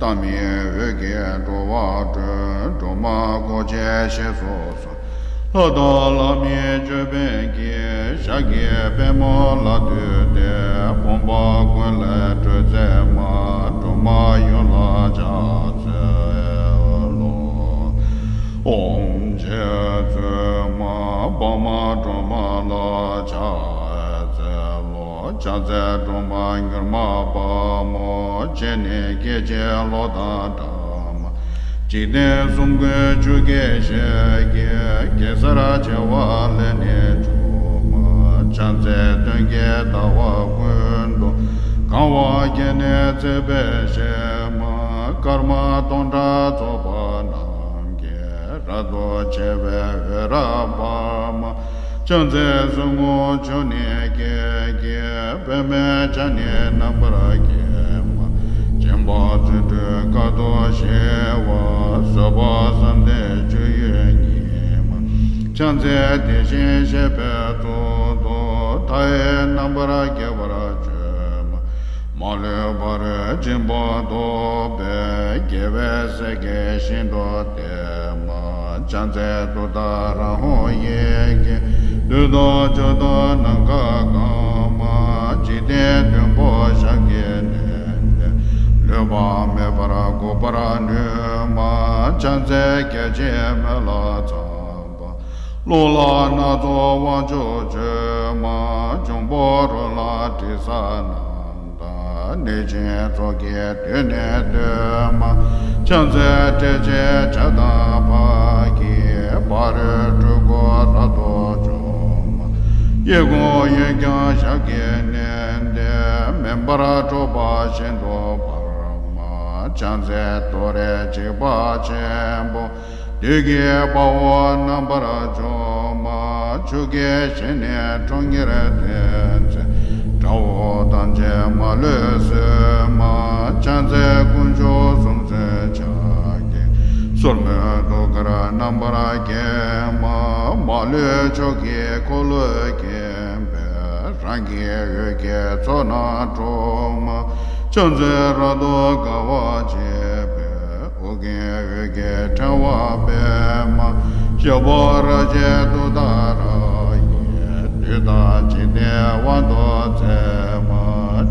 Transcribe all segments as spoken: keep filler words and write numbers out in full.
ལྟ་མིན་འོད་ཀྱིས་འགྲོ་བ་སྒྲོལ། སྒྲོལ་མ་འཁོར་བཅས་ཞེས་སོགས་སོ། ལྷ་དང་ལྷ་མིན་ཅོད་པན་གྱིས། ཞབས་ཀྱི་པདྨོ་ལ་བཏུད་དེ། ཕོངས་པ་ཀུན་ལས་སྒྲོལ་མཛད་མ། སྒྲོལ་མ་ཡུམ་ལ་ཕྱག་འཚལ་ལོ། ཨོཾ་རྗེ་བཙུན་མ་འཕགས་མ་སྒྲོལ་མ་ལ་ཕྱག་འཚལ་ལོ། ཕྱག་འཚལ་སྒྲོལ་མ་མྱུར་མ་དཔའ་མོ། སྤྱན་ནི་སྐད་ཅིག་གློག་དང་འདྲ་མ། འཇིག་རྟེན་གསུམ་མགོན་ཆུ་སྐྱེས་ཞལ་གྱི། གེ་སར་བྱེ་བ་ལས་ནི་བྱུང་མ། ཕྱག་འཚལ་སྟོན་ཀའི་ཟླ་བ་ཀུན་ཏུ། གང་བ་བརྒྱ་ནི་བརྩེགས་པའི་ཞལ་མ། སྐར་མ་སྟོང་ཕྲག་ཚོགས་པ་རྣམས་ཀྱིས། རབ་ཏུ་ཕྱེ་བའི་འོད་རབ་འབར་མ། ཕྱག་འཚལ་ཟེར་ངོ་ཆུ་ནི་སྐད་ཀྱིས། པདྨས་ཕྱག་ནི་རྣམ་པར་བརྒྱན་མ། སྦྱིན་པ་བརྩོན་འགྲུས་དཀའ་ཐུབ་ཞི་བ། བཟོད་པ་བསམ་གཏན་སྤྱོད་ཡུལ་ཉིད་མ། ཕྱག་འཚལ་དེ་བཞིན་གཤེགས་པའི་གཙུག་ཏོར། མཐའ་ཡས་རྣམ་པར་རྒྱལ་བར་སྤྱོད་མ། མ་ལུས་ཕ་རོལ་ཕྱིན་པ་ཐོབ་པའི། རྒྱལ་བའི་སྲས་ཀྱིས་ཤིན་ཏུ་བསྟེན་མ། ཕྱག་འཚལ་ཏུཏྟཱ་ར་ཧཱུྃ་ཡི་གེས། བདུད་དང་ཇོ་བདག་ནམ་མཁའ་གང་མ། འཇིག་རྟེན་བདུན་པོ་ཞབས་ཀྱིས་མནན་ཏེ། ལུས་པ་མེད་པར་འགུགས་པར་ནུས་མ། ཕྱག་འཚལ་བརྒྱ་བྱིན་མེ་ལྷ་ཚངས་པ། གློག་ལྷ་སྣ་ཚོགས་དབང་ཕྱུག་མཆོད་མ། འབྱུང་པོ་རོ་ལངས་དྲི་ཟ་རྣམས་དང་། གནོད་སྦྱིན་ཚོགས་ཀྱིས་མདུན་ནས་བསྟོད་མ། ཕྱག་འཚལ་ཏྲཊ་ཅེས་བྱ་དང་ཕཊ་ཀྱིས། ཕ་རོལ་སྤྲུལ་སྐུ་རབ་ཏུ་འཇོམས་མ། གཡས་བསྐུམ་གཡོན་བརྐྱང་ཞབས་ཀྱིས་མནན་ཏེ། མེ་འབར་འཁྲུགས་པ་ཤིན་ཏུ་འབར་མ། ཕྱག་འཚལ་ཏུ་རེ་འཇིགས་པ་ཆེན་པོ། བདུད་ཀྱི་དཔའ་བོ་རྣམ་པར་འཇོམས་མ། ཆུ་སྐྱེས་ཞལ་ནི་ཁྲོ་གཉེར་ལྡན་མཛད། དགྲ་བོ་ཐམས་ཅད་མ་ལུས་གསོད་མ། ཕྱག་འཚལ་དཀོན་མཆོག་གསུམ་མཚོན་ཕྱག་རྒྱའི། སོར་མོས་ཐུགས་ཀར་རྣམ་པར་བརྒྱན་མ། མ་ལུས་ཕྱོགས་ཀྱི་འཁོར་ལོས་བརྒྱན་པའི། རང་གི་འོད་ཀྱི་ཚོགས་རྣམས་འཁྲུགས་མ། ཕྱག་འཚལ་རབ་ཏུ་དགའ་བར་བྱེད་པའི། ཨོ་རྒྱན་འོད་ཀྱི་ཕྲེང་བ་སྤེལ་མ། ཞབས་པད་རལ་གྲི་ཏུཏྟཱ་ར་ཡིས། བདུད་དང་འཇིག་རྟེན་དབང་དུ་མཛད་མ།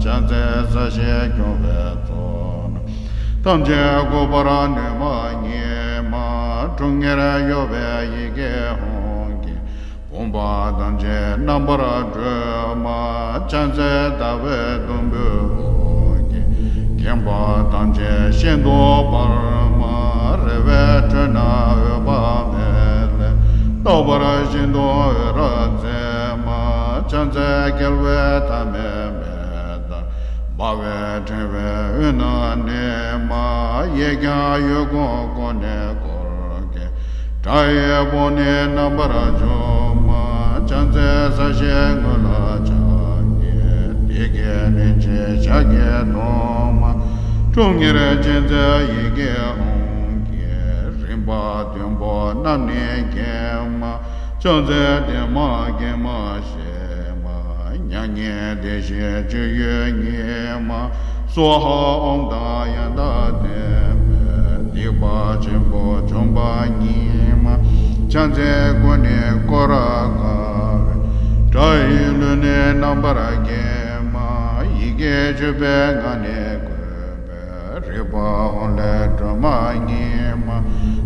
ཕྱག་འཚལ་ས་གཞི་སྐྱོང་བའི་ཚོགས་རྣམས། ཐམས་ཅད་འགུགས་པར་ནུས་མ་ཉིད་མ། ཁྲོ་གཉེར་གཡོ་བའི་ཡི་གེ་ཧཱུྃ་གིས། ཕོངས་པ་ཐམས་ཅད་རྣམ་པར་སྒྲོལ་མ། ཕྱག་འཚལ་ཟླ་བའི་དུམ་བུས་དབུ་བརྒྱན། ཁེངས་པ་ཐམས་ཅད་ཤིན་ཏུ་འབར་མ། རལ་པའི་ཁྲོད་ན་འོད་དཔག་མེད་ལས། རྟག་པར་ཤིན་ཏུ་འོད་རབ་མཛད་མ། ཕྱག་འཚལ་རྒྱལ་བའི་ཐ་མལ་མེ་ལྟར། འབར་བའི་ཕྲེང་བའི་དབུས་ན་གནས་མ། གཡས་བརྐྱང་གཡོན་བསྐུམ་ཀུན་ནས་བསྐོར་དགའི། དགྲ་ཡི་དཔུང་ནི་རྣམ་པར་འཇོམས་མ། ཕྱག་འཚལ་ས་གཞིའི་ངོས་ལ་ཕྱག་གི། བདེ་དགེ་ལྷན་ཅིག་ཞལ་གྱིས་མཐོང་མ། ཁྲོ་གཉེར་ཅན་མཛད་ཡི་གེ་ཧཱུྃ་གིས། རིམ་པ་བདུན་པོ་རྣམས་ནི་བརྒྱན་མ། ཕྱག་འཚལ་བདེ་མ་དགེ་མ་ཞི་མ། མྱ་ངན་འདས་ཞི་སྤྱོད་ཡུལ་ཉིད་མ། སྭཱ་ཧཱ་ཨོཾ་དང་ཡང་དག་ལྡན་པས། སྡིག་པ་ཆེན་པོ་འཇོམས་པ་ཉིད་མ། ཕྱག་འཚལ་ཀུན་ནས་བསྐོར་རབ་དགའ་བའི། དགྲ་ཡི་ལུས་ནི་རྣམ་པར་བརྒྱན་མ། ཡི་གེ་བཅུ་པའི་ངག་ནི་བཀོད་པའི། རིག་པ་ཧཱུྃ་ལས་སྒྲོལ་མ་ཉིད་མ།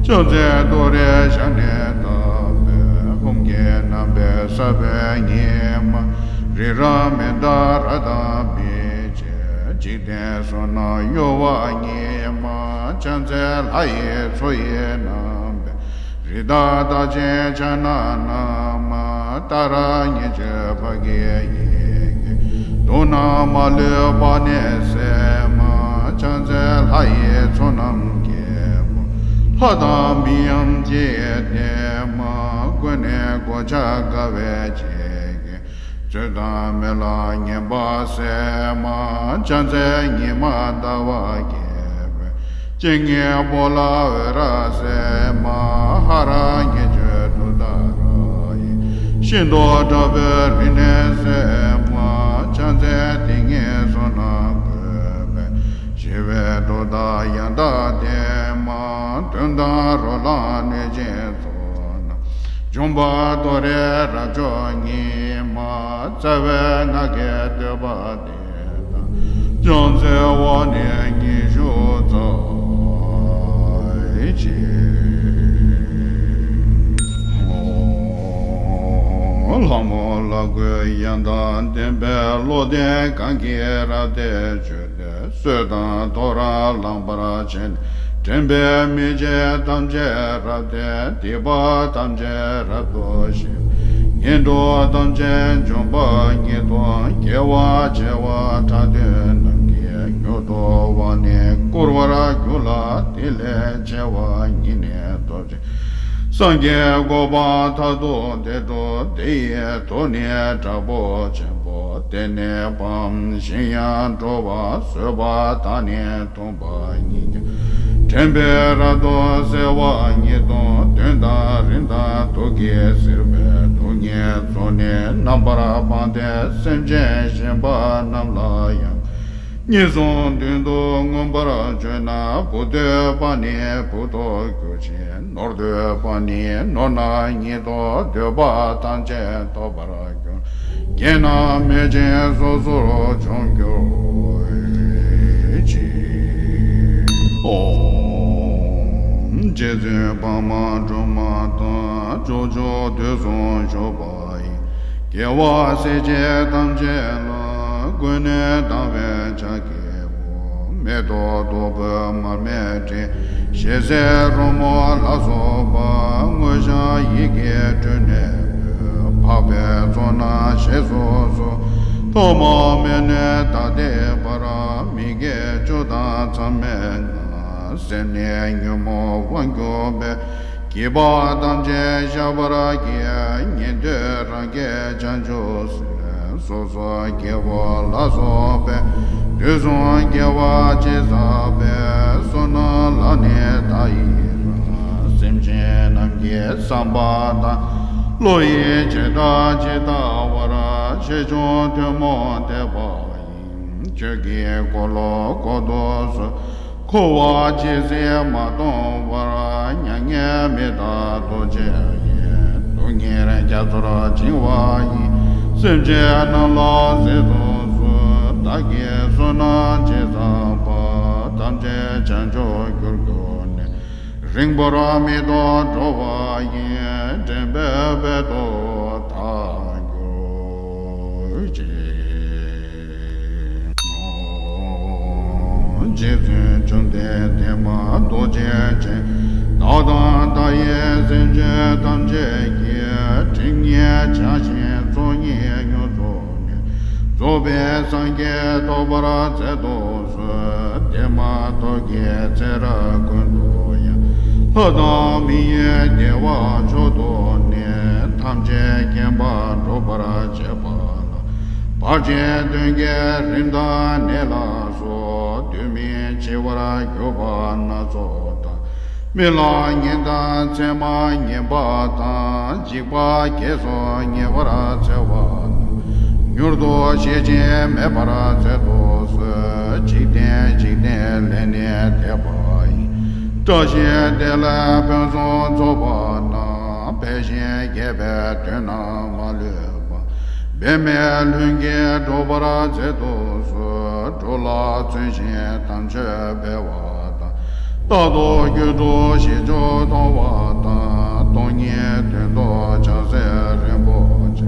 ཕྱག་འཚལ་ཏུ་རེའི་ཞབས་ནི་བརྡབས་པའི། ཧཱུྃ་གི་རྣམ་པའི་ས་བོན་ཉིད་མ། རི་རབ་མི་འདའ་རབ་དང་མི་ཕྱེད། འཇིག་རྟེན་གསུམ་རྣམས་གཡོ་བ་ཉིད་མ། ཕྱག་འཚལ་ལྷ་ཡི་མཚོ་ཡི་རྣམ་པའི། རི་དྭགས་རྟགས་ཅན་ཕྱག་ན་བསྣམས་མ། ཏཱ་ར་གཉིས་བརྗོད་ཕཊ་ཀྱི་ཡི་གེས། དུག་རྣམས་མ་ལུས་པ་ནི་སེལ་མ། ཕྱག་འཚལ་ལྷ་ཡི་མཚོ་རྣམས་རྒྱལ་པོ། ལྷ་དང་མིའམ་ཅི་ཡིས་བསྟེན་མ། ཀུན་ནས་གོ་ཆ་དགའ་བའི་བྱད་ཀྱིས། ཚུལ་དང་མི་ལ་ངན་པ་སེལ་མ། ཕྱག་འཚལ་ཉི་མ་ཟླ་བ་རྒྱས་པའི། སྤྱན་གཉིས་པོ་ལ་འོད་རབ་གསལ་མ། ཧ་ར་གཉིས་བརྗོད་ཏུཏྟཱ་ར་ཡིས། ཤིན་ཏུ་དྲག་པོའི་རིམས་ནད་སེལ་མ། ཕྱག་འཚལ་དེ་ཉིད་གསུམ་རྣམས་བཀོད་པའི། ཞི་ ཞི་བའི་གྲུབ་མཐའ་ཡང་དག་བསྟན་མ། དོན་དམ་རོ་ལངས་གནོད་སྦྱིན་ཚོགས་རྣམས། འབྱུང་པོ་དོ་རི་རབ་མཆོག་ཉིད་མ། རྩ་བའི་སྔགས་ཀྱི་བསྟོད་པ་འདི་དང་། ཕྱག་འཚལ་བ་ནི་ཉི་ཤུ་རྩ་གཅིག། ལྷ་མོ་ལ་གུས་ཡང་དག་ལྡན་པའི། བློ་ལྡན་གང་གིས་རབ་བརྟན་བརྗོད། སྲོད་དང་ཐོ་རངས་ལངས་པར་བྱས་ནས། དྲན་པས་མི་འཇིགས་ཐམས་ཅད་རབ་བརྟན། སྡིག་པ་ཐམས་ཅད་རབ་ཏུ་ཞི། ངན་འགྲོ་ཐམས་ཅད་འཇོམས་པ་ཉིད་དོ། དགེ་བ་བྱེ་བ་ཕྲག་བདུན་རྣམས་ཀྱིས། མྱུར་དུ་བ་ནི་བསྐོར་བར་འགྱུར་ལ། དེ་ལས་ཆེ་བ་ཉིད་ནི་ཐོབ་ཅིང་། སངས་རྒྱས་གོ་འཕང་མཐར་ཐུག་དེར་འགྲོ། དེ་ཡི་མཐུ་ནི་དྲག་པོ་ཆེན་པོ། དེ་ནི་ཕམ་ཞིང་ཡང་འགྲོ་བ། བཟོད་པ་དང་ནི་མཐུན་པ་ཉིད་ཀྱང་། དྲན་པས་རབ་ཏུ་གསལ་བ་ཉིད་དོ། གདོན་དང་རིམས་དང་དུག་གིས་གཟིར་བའི། སྡུག་བསྔལ་ཚོགས་ནི་རྣམ་པར་སྤངས་ཏེ། སེམས་ཅན་གཞན་པ་རྣམས་ལ་ཡང་། གཉིས་གསུམ་བདུན་དུ་མངོན་པར་བརྗོད་ན། བུ་འདོད་པ་ནི་བུ་ཐོབ་འགྱུར་ཞིང་། ནོར་འདོད་པ་ནི་ནོར་རྣམས་ཉིད་ཐོབ། འདོད་པ་ཐམས་ཅད་ཐོབ་པར་འགྱུར། རྒྱན་རྣམས་མེད་ཅིང་སོ་སོར་འབྱུང་གྱུར་ཅིག། ཨོཾ་རྗེ་བཙུན་འཕགས་མ་སྒྲོལ་མ་དང་། ཕྱོགས་བཅུ་དུས་གསུམ་བཞུགས་པ་ཡི། རྒྱལ་བ་སྲས་བཅས་ཐམས་ཅད་ལ། ཀུན་ནས་དང་བས་ཕྱག་བགྱིའོ། མེ་ཏོག་བདུག་སྤོས་མར་མེ་དྲི། ཞལ་ཟས་རོལ་མོ་ལ་སོགས་པ། དངོས་བཤམས་ཡི་གེ་བྲིས་ནས་འབུལ། འཕགས་པའི་ཚོགས་རྣམས་བཞེས་སུ་གསོལ། ཐོག་མ་མེད་ནས་ད་ལྟའི་བར། མི་དགེ་བཅུ་དང་མཚམས་མེད་ལྔ། སེམས་ནི་ཉོན་མོངས་དབང་གྱུར་པས། བགྱིས་པ་ཐམས་ཅད་བཤགས་པར་བགྱི། ཉན་ཐོས་རང་རྒྱལ་བྱང་ཆུབ་སེམས། སོ་སོ་སྐྱེ་བོ་ལ་སོགས་པའི། དུས་གསུམ་དགེ་བ་ཅི་བསགས་པའི། བསོད་ནམས་ལ་ནི་བདག་ཡི་རང་། སེམས་ཅན་རྣམས་ཀྱི་བསམ་པ་དང་། བློ་ཡི་བྱེ་བྲག་ཇི་ལྟ་བར། ཆེ་ཆུང་ཐུན་མོང་ཐེག་པ་ཡི། ཆོས་ཀྱི་འཁོར་ལོ་བསྐོར་དུ་གསོལ། འཁོར་བ་ཇི་སྲིད་མ་སྟོངས་བར། མྱ་ངན་མི་འདའ་ཐུགས་རྗེ་ཡིས། སྡུག་བསྔལ་རྒྱ་མཚོར་བྱིང་བ་ཡི། སེམས་ཅན་རྣམས་ལ་གཟིགས་སུ་གསོལ། བདག་གིས་བསོད་ནམས་ཅི་བསགས་པ། ཐམས་ཅད་བྱང་ཆུབ་རྒྱུར་གྱུར་ནས། རིང་པོར་མི་ཐོགས་འགྲོ་བ་ཡི། འདྲེན་པའི་དཔལ་དུ་བདག་གྱུར་ཅིག། རྗེ་བཙུན་བཅོམ་ལྡན་འདས་མ་རྡོ་རྗེ་ཅན། བདག་དང་མཐའ་ཡས་སེམས་ཅན་ཐམས་ཅད་ཀྱི། སྒྲིབ་གཉིས་བྱང་ཞིང་ཚོགས་གཉིས་མྱུར་རྫོགས་ནས། རྫོགས་པའི་སངས་རྒྱས་ཐོབ་པར་མཛད་དུ་གསོལ། དེ་མ་ཐོབ་ཀྱི་ཚེ་རབས་ཀུན་ཏུ་ཡང་། ལྷ་དང་མི་ཡི་བདེ་བ་མཆོག་ཐོབ་ནས། ཐམས་ཅད་མཁྱེན་པ་འགྲུབ་པར་བྱེད་པ་ལ། བར་ཆད་གདོན་བགེགས་རིམས་དང་ནད་ལ་སོགས། དུས་མིན་འཆི་བར་གྱུར་པ་སྣ་ཚོགས་དང་། རྨི་ལམ་ངན་དང་མཚན་མ་ངན་པ་དང་། འཇིགས་པ་བརྒྱད་སོགས་ཉེ་བར་འཚེ་བ་རྣམས། མྱུར་དུ་ཞི་ཞིང་མེད་པར་མཛད་དུ་གསོལ། འཇིག་རྟེན་འཇིག་རྟེན་ལས་ནི་འདས་པ་ཡི། བཀྲ་ཤིས་བདེ་ལེགས་ཕུན་སུམ་ཚོགས་པ་དང་། འཕེལ་ཞིང་རྒྱས་པའི་དོན་རྣམས་མ་ལུས་པ། འབད་མེད་ལྷུན་གྱིས་འགྲུབ་པར་མཛད་དུ་གསོལ། འགྲོ་ལ་བརྩོན་ཞིང་དམ་ཆོས་འཕེལ་བ་དང་། རྟག་ཏུ་སྒྱུ་འཕྲུལ་ཞི་མཆོག་མཐོང་བ་དང་། སྟོང་ཉིད་དོན་རྟོགས་བྱང་སེམས་རིན་པོ་ཆེ།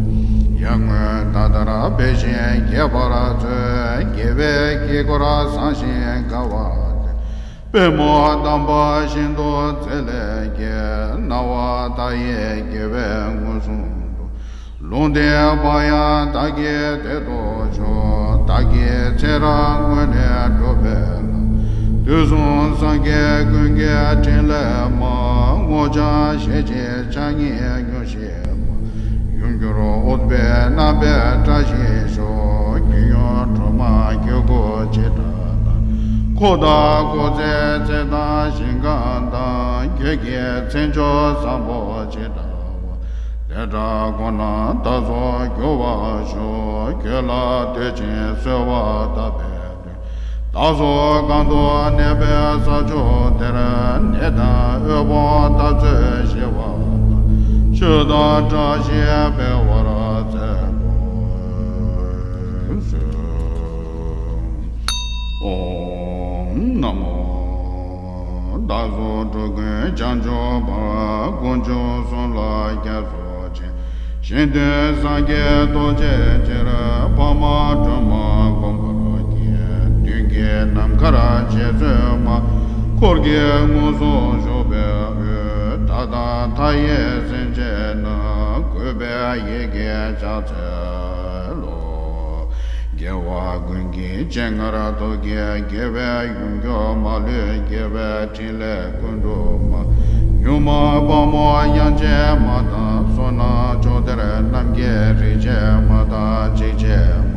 ཡར་ངོའི་ཟླ་ལྟར་འཕེལ་ཞིང་རྒྱས་པར་མཛོད། རྒྱལ་བའི་དཀྱིལ་འཁོར་བཟང་ཞིང་དགའ་བ་དེར། པདྨོ་དམ་པ་ཤིན་ཏུ་མཛེས་ལས་སྐྱེས། སྣང་བ་མཐའ་ཡས་རྒྱལ་བས་མངོན་སུམ་དུ། ལུང་བསྟན་པ་ཡང་བདག་གིས་དེར་ཐོབ་ཤོག། བདག་གིས་ཚེ་རབས་སྔོན་ནས་བསྒྲུབས་པའི་ལམ། དུས་གསུམ་སངས་རྒྱས་ཀུན་གྱི་ཕྲིན་ལས་མ། སྔོ་ལྗང་ཞལ་གྱི་ཕྱག་གཉིས་མྱུར་ཞི་བ། ཡུམ་གྱུར་ཨུཏྤལ་བསྣམས་པའི་བཀྲ་ཤིས་ཤོག། རྒྱལ་ཡུམ་སྒྲོལ་མ་དཀྱིལ་འཁོར་ཇི་ལྟ་བ། འཁོར་དང་འཁོར་ཚེ་ཚེ་དང་ཞིང་ཁམས་དང་། ཁྱེད་ཀྱི་མཚན་མཆོག་བཟང་པོ་ཇི་ལྟ་བ། དེ་འདྲ་ཁོང་རྣམས་དག་སོགས་འགྱུར་བར་ཤོག། ཁྱོད་ལ་འདུད་ཅིང་གསོལ་བ་བཏབ་པའི་དོན། བདག་སོགས་གང་དུ་གནས་པའི་ས་ཕྱོགས་དེར། ནད་དང་དབུལ་ཕོངས་འཐབ་རྩོད་ཞི་བ་དང་། ཆོས་དང་བཀྲ་ཤིས་འཕེལ་བར་མཛད་དུ་གསོལ། ཨོཾ་ན་མོ། བདག་སོགས་འགྲོ་ཀུན་བྱང་ཆུབ་བར། དཀོན་མཆོག་གསུམ་ལ་སྐྱབས་སུ་མཆི། གཞན་དོན་སངས་རྒྱས་ཐོབ་བྱའི་ཕྱིར། འཕགས་མ་སྒྲོལ་མ་བསྒོམ་པར་བགྱི། མདུན་གྱི་ནམ་མཁར་རྗེ་བཙུན་མ། འཁོར་གྱི་ངོས་སུ་བཞུགས་པའི་དབུས། ད་ལྟ་མཐའ་ཡས་སེམས་ཅན་རྣམས། གུས་པས་ཡིད་ཀྱིས་ཕྱག་འཚལ་ལོ། རྒྱལ་བ་ཀུན་གྱི་སྤྱན་སྔར་ཐུགས་བསྐྱེད། རྒྱལ་བའི་ཡུམ་གྱུར་མ་ལུས་རྒྱལ་བའི་ཕྲིན་ལས་ཀུན་སྒྲུབ་མ། ཡུམ་དཔའ་མོ་དབྱངས་ཅན་མ་དང་། བསོད་ནམས་མཆོག་ལྡན་རྣམས་ཀྱི་རིག་བྱེད་མ་དང་འཇིགས་བྱེད་མ།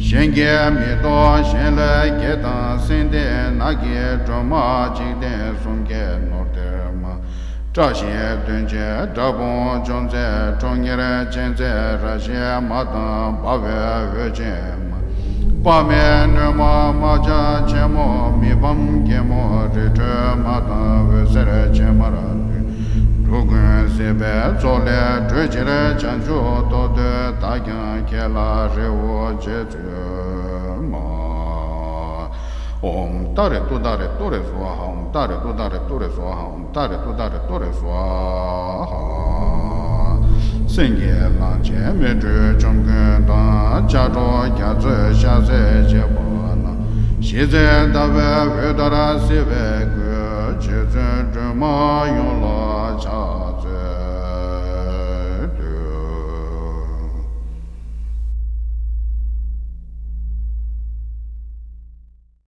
གཞན་གྱིས་མི་ཐུབ་གཞན་ལས་རྒྱལ་དང་། སེང་ལྡེང་ནགས་ཀྱི་སྒྲོན་མ། འཇིག་རྟེན་གསུམ་མགོན་ནོར་སྡེར་མ། བཀྲ་ཤིས་དོན་ཆེན་དགྲ་དཔུང་འཇོམས་མཛད། ཁྲོ་གཉེར་ཅན་མཛད་ར་ཤི་མ་དང་། འབར་བའི་འོད་ཅན་མ། དཔག་མེད་བསྣོལ་མ་དམག་རྒྱལ་ཆེན་མོ། མི་ཕམ་རྒྱལ་མོ་རི་ཁྲོད་མ་དང་། འོད་ཟེར་ཅན་མར་འདུས། འགྲོ་ཀུན་སྲིད་པའི་མཚོ་ལས་སྒྲོལ་ཕྱིར། བྱང་ཆུབ་ཐོབ་འདོད་བདག་ཀྱང་ཁྱེད་ལ་རེ་བ་ཅེས་བརྗོད་མ། ཨོཾ་ཏཱ་རེ་ཏུཏྟཱ་རེ་ཏུ་རེ་སྭཱ་ཧཱ། ཨོཾ་ཏཱ་རེ་ཏུཏྟཱ་རེ་ཏུ་རེ་སྭཱ་ཧཱ། ཨོཾ་ཏཱ་རེ་ཏུཏྟཱ་རེ་ཏུ་རེ་སྭཱ་ཧཱ། སེང་གེ་གླང་ཆེན་མེ་སྦྲུལ་ཆོམ་རྐུན་དང་། ལྕགས་སྒྲོག་རྒྱ་མཚོའི་ཞལ་ཟས་བྱེད་པ་ན། ཞི་བྱེད་ཟླ་བའི་འོད་ལྟར་བསིལ་བའི་སྐུ། རྗེ་བཙུན་སྒྲོལ་མ་ཡུམ་